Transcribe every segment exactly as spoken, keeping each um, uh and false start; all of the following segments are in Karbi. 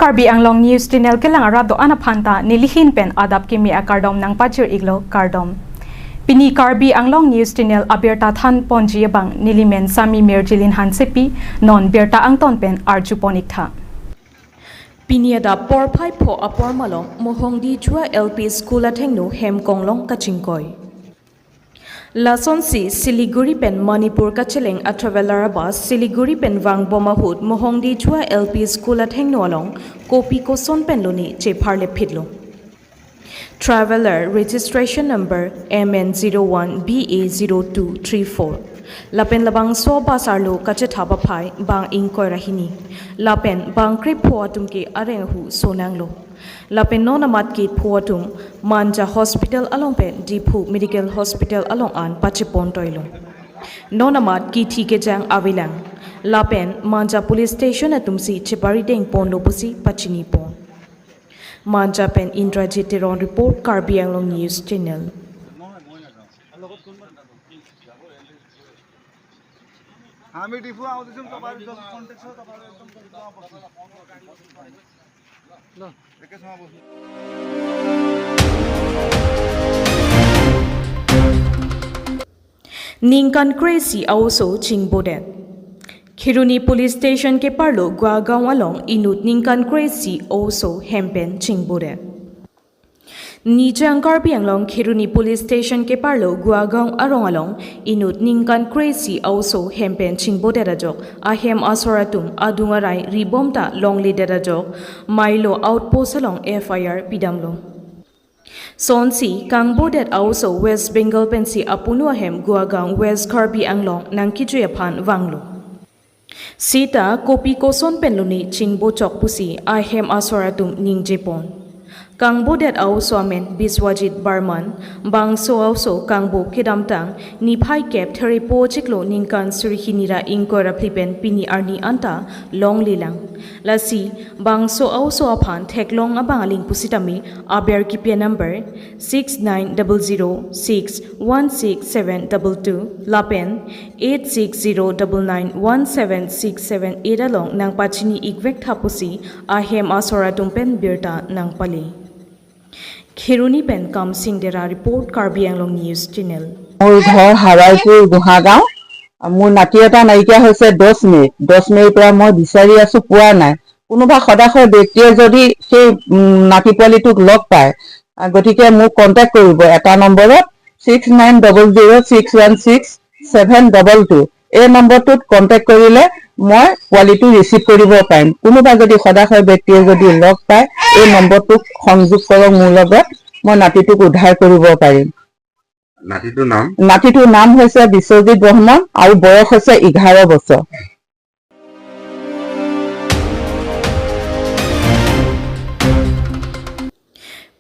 Karbi Anglong News Channel kelang arat do-an aphan ta nelihin pen adap kimi akardom nangpajir iklo, kardom. Pini Karbi Anglong News Channel abirta than ponji abang nelimen Sami Mirjilin Hansepi, non birta angton pen arju pon iktha. Pini adap porphai pho apor malom Mohongdijua L P School athengno hem konglong kachingkoi. Lasonsi Siliguri pen Manipur kacheleng a traveller bus Siliguri pen vangbom ahut Mohongdijua L P School athengno along kopi koson pen lone chepharle phitlo. Traveller registration number M N zero one B A zero two three four. Lapen labangso bus arlo kachethap aphai bang ingkoi ra hini. Lapen bang krepho atum ke areng ahu sonanglo. Lapen non amat ke pho atum Manja Hospital along pen Diphu Medical Hospital along an pachepon toilo. Non amat kithi kejang avelang. Lapen Manja Police Station atumsi cheparideng ponlo pusi pachini pon. Manja pen Indrajit Teron report, Karbi Anglong News Channel. আমি ডিফু আউট দিছুন তো বারো জন কন্ট্যাক্ট সহ তো বারো একদম ডিফু আউট দিছুন। লো, একে সময় বসুন। Ningkan kre-isi a-oso chingbodet. Kheroni Police Station keparlo Guagaon along inut ningkan kre-isi a-oso hem pen chingbodet. Nijang Karbi Anglong Kheroni Police Station keparlo Guagaon arong along inut ningkan kre-isi a-oso hem pen chingbodet ajok ahem asor atum adung arai ribom ta longledet ajok Mailo outpost along F I R pidamlo. Sonsi kangbodet a-oso West Bengal pensi apunu ahem Guagaon, West Karbi Anglong nangkejui aphan vanglo. Seta kopi koson pen lone chingbochok pusi ahem asor atum ningjepon. Kangbodet a-oso amen Biswajit Barman, bangso a-oso kangbo kedamtang niphai kep threpo chiklo ningkan suri hini ra ingkoi ra phli pen pini arni anta longlelang. Lasi bangso a-oso aphan theklong abang aling pusitame aber kipi a-number six nine double zero six one six seven double two lapen eight six zero double nine one seven six seven eight along nangpachini ikvek tha pusi ahem asor atum pen birta nangpale. Kheroni pen Kamsing Dera report, Karbi Anglong News Channel. মোৰ ঘৰ হাৱাইপুৰ গোহাঁগাঁও। মোৰ নাতি এটা নাইকিয়া হৈছে দহ মে'ত। দহ মে'ৰ পৰা মই বিচাৰি আছো, পোৱা নাই। কোনোবা সদাশয় ব্যক্তিয়ে যদি সেই, উম, নাতি পোৱালিটোক লগ পায়, আহ, গতিকে মোক কণ্টেক্ট কৰিব এটা নম্বৰত, six nine double zero' six one six seven double two. এই নম্বৰটোত কণ্টেক্ট কৰিলে মই পোৱালিটো ৰিচিভ কৰিব পাৰিম। কোনোবা যদি সদাশয় ব্যক্তিয়ে যদি লগ পায়, এই নম্বৰটোক সংযোগ কৰক মোৰ লগত, মই নাতিটোক উদ্ধাৰ কৰিব পাৰিম। নাতিটোৰ নাম? নাতিটোৰ নাম হৈছে বিশ্বজিৎ বৰ্মন আৰু বয়স হৈছে এঘাৰ বছৰ।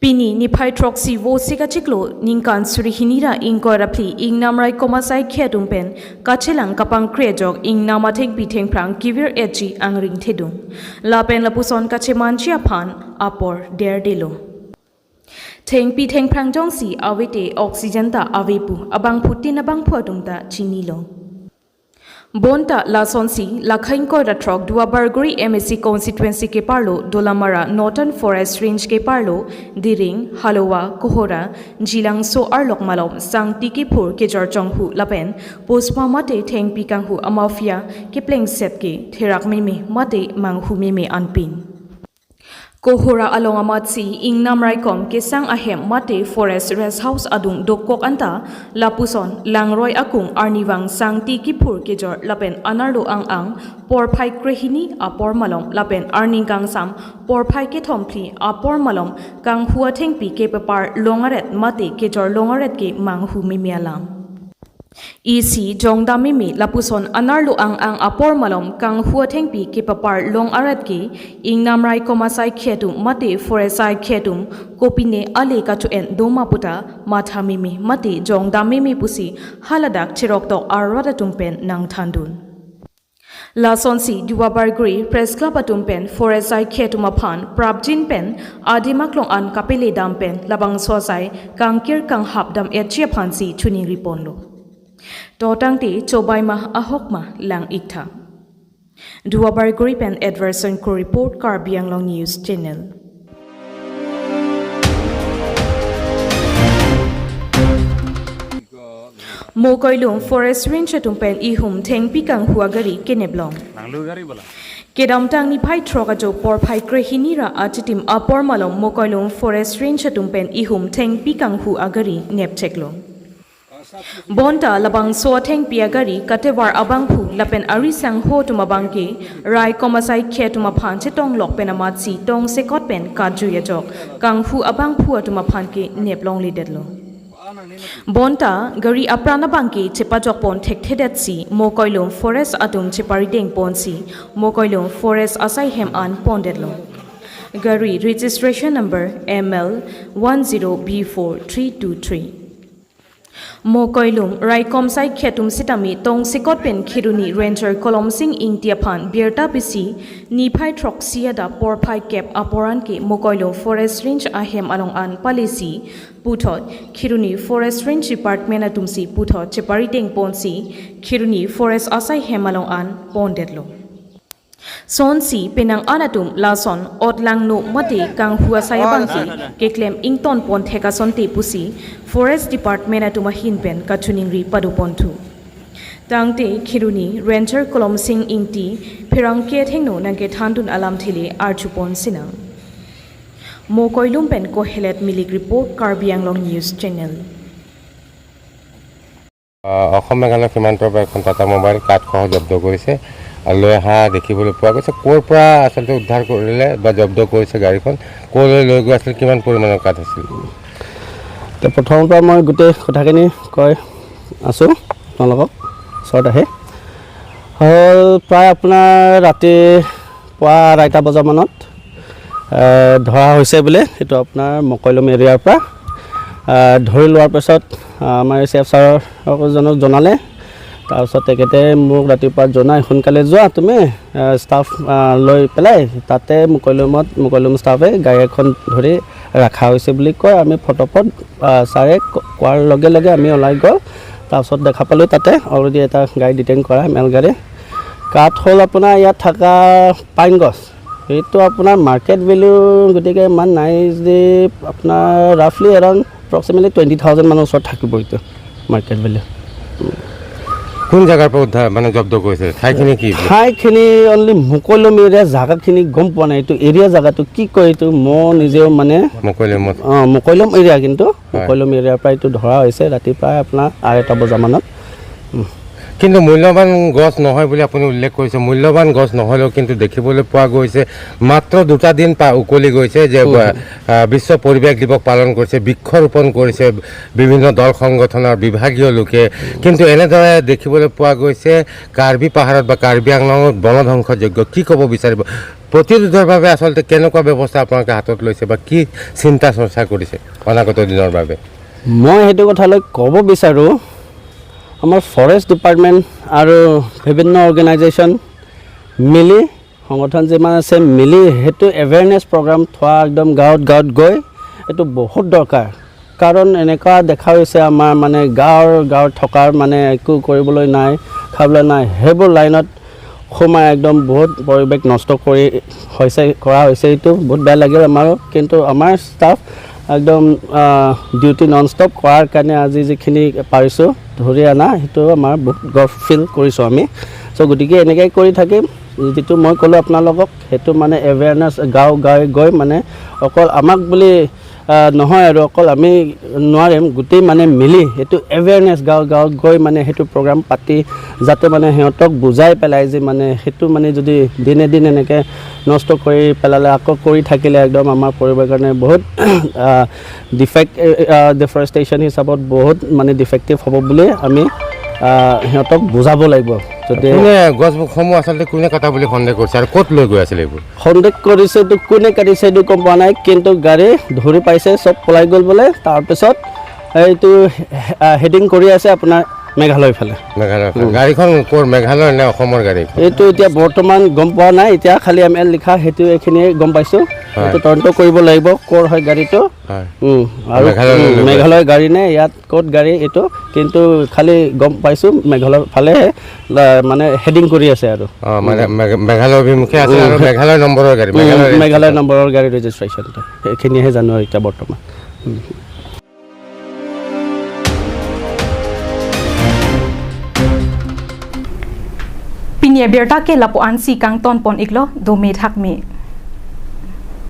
Pini niphai throksi vo sika chiklo ningkan suri hini ra ingkoi ra phli ingnam raikom asai khei atum pen kachelang kapangkre ajok ingnam athengpi thengphrang kevir etji angring thedung. Lapen lapuson kachemanji aphan apor derdelo. Thengpi thengphrang jongsi avete oxygen ta ave pu abangphutin abangphu atum ta chinilo. Bonta lasonsi lakha ingkoi ra throk Duarbagori M A C constituency keparlo Dolamara Northern Forest Range keparlo Diring, Halowa, Kohora, Jilangso arlok malom sangti kiphur kejor chonghu lapen pusma mate thengpi kanghu amafia keplengset ke therak meme mate manghu meme anpin. Kohora along amatsi ingnam raikom kesang ahem mate forest rest house adung dokok anta lapuson langroi akung arnivang sangti kiphur kejor lapen anerlo ang-ang porphai krehini apor malom lapen arni kangsam porphai kethom phli apor malom kanghu athengpi kepapar long aret mate kejor long aret ke manghu meme alam. Isi jongdam meme lapuson anerlo ang-ang apor malom kanghu athengpi kepapar long aret ke ingnam raikom asai khei atum mate forest asai khei atum kopine ale kacho-en doma puta matha meme mate jongdam meme pusi haladak cheroktok arat atum pen nangthandun. Lasonsi Duarbagori Press Club atum pen forest asai khei atum aphan prapjin pen adim aklong an kapele dam pen labangso asai kangkir kanghap dam etji aphansi choningri ponlo. To tangte chobai ma ahok ma lang iktha. Duabar Guri pen Edwardson Kro report, Karbi Anglong News Channel. Mokoilum Forest Range atum pen ihum thengpi kanghu agari keneplong. Kedamtang niphai throk ajo porphai krehini ra achitim apor malom Mokoilum Forest Range atum pen ihum thengpi kanghu agari nepcheklo. Bonta labangso athengpi agari katevar abangphu lapen ari sangho atum abangke raikom asai khe atum aphan chetonglok pen amatsi tongsekot pen kajui ajok kanghu abangphu atum aphan ke neplongledetlo. Bonta gari apran abangke chepajokpon thekthedetsi Mokoilum Forest atum cheparidengponsi Mokoilum Forest asai hem an pondetlo. Gari registration number M L one zero B four three two three. Mokoilum raikom asai khe atum sitame tongsekot pen Kheroni Ranger Kolomsing Ingti aphan birta pisi niphai throksi adap porphai kep apor anke Mokoilum Forest Range ahem along an palisi puthot Kheroni Forest Range Department atumsi puthot cheparidengponsi Kheroni Forest asai hem along an pondetlo. Sonsi penang an atum lason otlangno mate kanghu asai abangke keklem ingtonpon thek asonte pusi Forest Department atum ahin pen kachiningri padoponthu. Tangte Kheroni Ranger Kolomsing Ingti pherangke athengno nangkethandun alamthe le arjupon sinang. Mokoilum pen Kohelet Milik report, Karbi Anglong News Channel. আহ, অসম মেঘালয় সীমান্তৰ পৰা এখন tata mobile কাঠসহ জব্দ কৰিছে আৰু লৈ অহা দেখিবলৈ পোৱা গৈছে। ক'ৰ পৰা আচলতে উদ্ধাৰ কৰিলে বা জব্দ কৰিছে গাড়ীখন, ক'লৈ লৈ গৈ আছিল, কিমান পৰিমাণৰ কাঠ আছিল? তো প্ৰথমৰ পৰা মই গোটেই কথাখিনি কৈ আছোঁ আপোনালোকক ওচৰত আহি। হ'ল প্ৰায় আপোনাৰ ৰাতি পুৱা আঢ়ৈটা বজামানত, আহ, ধৰা হৈছে বোলে। এইটো আপোনাৰ মকৈলুম এৰিয়াৰ পৰা, আহ, ধৰি লোৱাৰ পিছত, আহ, আমাৰ চি এফ ছাৰজনক জনালে। তাৰপিছত তেখেতে মোক ৰাতিপুৱা জনাই, "সোনকালে যোৱা তুমি, আহ, ষ্টাফ, আহ, লৈ পেলাই তাতে মকৈলুমত, মকৈলুম ষ্টাফে গাড়ী এখন ধৰি ৰখা হৈছে" বুলি কয়। আমি ফটফট, আহ, ছাৰে ক-, কোৱাৰ লগে লগে আমি ওলাই গ'ল। তাৰপিছত দেখা পালোঁ তাতে অলৰেডি এটা গাড়ী ডিটেইন কৰা, মেল গাড়ী। কাঠ হ'ল আপোনাৰ ইয়াত থকা পাইন গছ, এইটো আপোনাৰ মাৰ্কেট ভেলু গতিকে ইমান নাই, যে আপোনাৰ ৰাফলি এৰাউণ্ড এপ্ৰক্সিমেটলি টুৱেণ্টি থাউজেণ্ড মানৰ ওচৰত থাকিব এইটো মাৰ্কেট ভেলু। কোন জেগাৰ পৰা উদ্ধাৰ, মানে জব্দ কৰিছে? ঠাইখিনি কি? ঠাইখিনি অনলি মকৈলুম এৰিয়া, জেগাখিনি গম পোৱা নাই। এইটো এৰিয়া জেগাটো কি কয়, এইটো মই নিজেও মানে মকৈলুমত। অ, মকৈলুম এৰিয়া, কিন্তু হয়। মকৈলুম এৰিয়াৰ পৰা এইটো ধৰা হৈছে ৰাতি প্ৰায় আপোনাৰ আঢ়ৈটা বজামানত। উম। কিন্তু মূল্যৱান গছ নহয় বুলি আপুনি উল্লেখ কৰিছে। মূল্যৱান গছ নহ'লেও কিন্তু দেখিবলৈ পোৱা গৈছে মাত্ৰ দুটা দিন পা-, উকলি গৈছে যে, উম। আহ, বিশ্ব পৰিৱেশ দিৱস পালন কৰিছে, বৃক্ষৰোপণ কৰিছে বিভিন্ন দল সংগঠনৰ বিভাগীয় লোকে। কিন্তু এনেদৰে দেখিবলৈ পোৱা গৈছে কাৰ্বি পাহাৰত বা কাৰ্বি আংলঙত বনধ্বংস যজ্ঞ। কি ক'ব বিচাৰিব? প্ৰতিৰোধৰ বাবে আচলতে কেনেকুৱা ব্যৱস্থা আপোনালোকে হাতত লৈছে বা কি চিন্তা চৰ্চা কৰিছে অনাগত দিনৰ বাবে? মই সেইটো কথালৈ ক'ব বিচাৰোঁ, আমাৰ ফৰেষ্ট ডিপাৰ্টমেণ্ট আৰু বিভিন্ন অৰ্গেনাইজেশ্যন মিলি, সংগঠন যিমান আছে মিলি সেইটো এৱেৰনেছ প্ৰগ্ৰাম থোৱা একদম গাঁৱত গাঁৱত গৈ এইটো বহুত দৰকাৰ। কাৰণ এনেকুৱা দেখা হৈছে আমাৰ মানে গাঁৱৰ, গাঁৱত থকাৰ মানে একো কৰিবলৈ নাই, খাবলৈ নাই, সেইবোৰ লাইনত সোমাই একদম বহুত পৰিৱেশ নষ্ট কৰি হৈছে, কৰা হৈছে। এইটো বহুত বেয়া লাগিল আমাৰো। কিন্তু আমাৰ ষ্টাফ একদম, আহ, ডিউটি নন ষ্টপ কৰাৰ কাৰণে আজি যিখিনি পাৰিছোঁ ধৰি অনা, সেইটো আমাৰ বহুত গৰ্ব ফিল কৰিছোঁ আমি। চ' গতিকে এনেকৈ কৰি থাকিম। যিটো মই ক'লোঁ আপোনালোকক, সেইটো মানে এৱেৰনেছ গাঁও গাঁৱে গৈ মানে অকল আমাক বুলি, আহ, নহয় আৰু অকল আমি নোৱাৰিম, গোটেই মানে মিলি এইটো এৱেৰনেছ গাঁও গাঁৱত গৈ মানে সেইটো প্ৰগ্ৰাম পাতি যাতে মানে সিহঁতক বুজাই পেলাই যে মানে সেইটো মানে যদি দিনে দিনে এনেকৈ নষ্ট কৰি পেলালে, আকৌ কৰি থাকিলে একদম আমাৰ পৰিৱেশৰ কাৰণে বহুত, আহ, ডিফেক্ট, আহ, ডিফৰেষ্টেশ্যন হিচাপত বহুত মানে ডিফেক্টিভ হ'ব বুলি আমি, আহ, সিহঁতক বুজাব লাগিব। যদি কোনে গছসমূহ আচলতে কোনে কটা বুলি সন্দেহ কৰিছে আৰু ক'ত লৈ গৈ আছিলে এইবোৰ? সন্দেহ কৰিছে, এইটো কোনে কাটিছে এইটো গম পোৱা নাই, কিন্তু গাড়ী ধৰি পাইছে, চব পলাই গ'ল বোলে। তাৰপিছত এইটো, আহ, হেডিং কৰি আছে আপোনাৰ মেঘালয় ফালে। মেঘালয়ৰ উম। গাড়ীখন ক'ৰ, মেঘালয়ৰ নে অসমৰ গাড়ী? এইটো এতিয়া বৰ্তমান গম পোৱা নাই, এতিয়া খালি এম এল লিখা সেইটো এইখিনিয়ে গম পাইছো। হয়। এইটো তদন্ত কৰিব লাগিব ক'ৰ হয় গাড়ীটো। হয়। উম, আৰু মেঘালয়লৈ উম, লৈ গৈ মেঘালয়ৰ গাড়ী নে ইয়াত ক'ত গাড়ী এইটো, কিন্তু খালি গম পাইছো মেঘালয়ৰ ফালেহে লা- মানে হেডিং কৰি আছে আৰু। অ, মানে মেঘ- মেঘালয় অভিমুখে আছে উম, আৰু হে- মেঘালয়ৰ নম্বৰৰ গাড়ী, উম, মেঘালয়ৰ মেঘালয় ৰেজিষ্ট্ৰেশ্যন। নম্বৰৰ গাড়ী ৰেজিষ্ট্ৰেশ্যনটো সেইখিনিহে জানো আৰু এতিয়া বৰ্তমান। উম। Pini abirta ke lapu-ansi kangton pon iklo, dome thakme.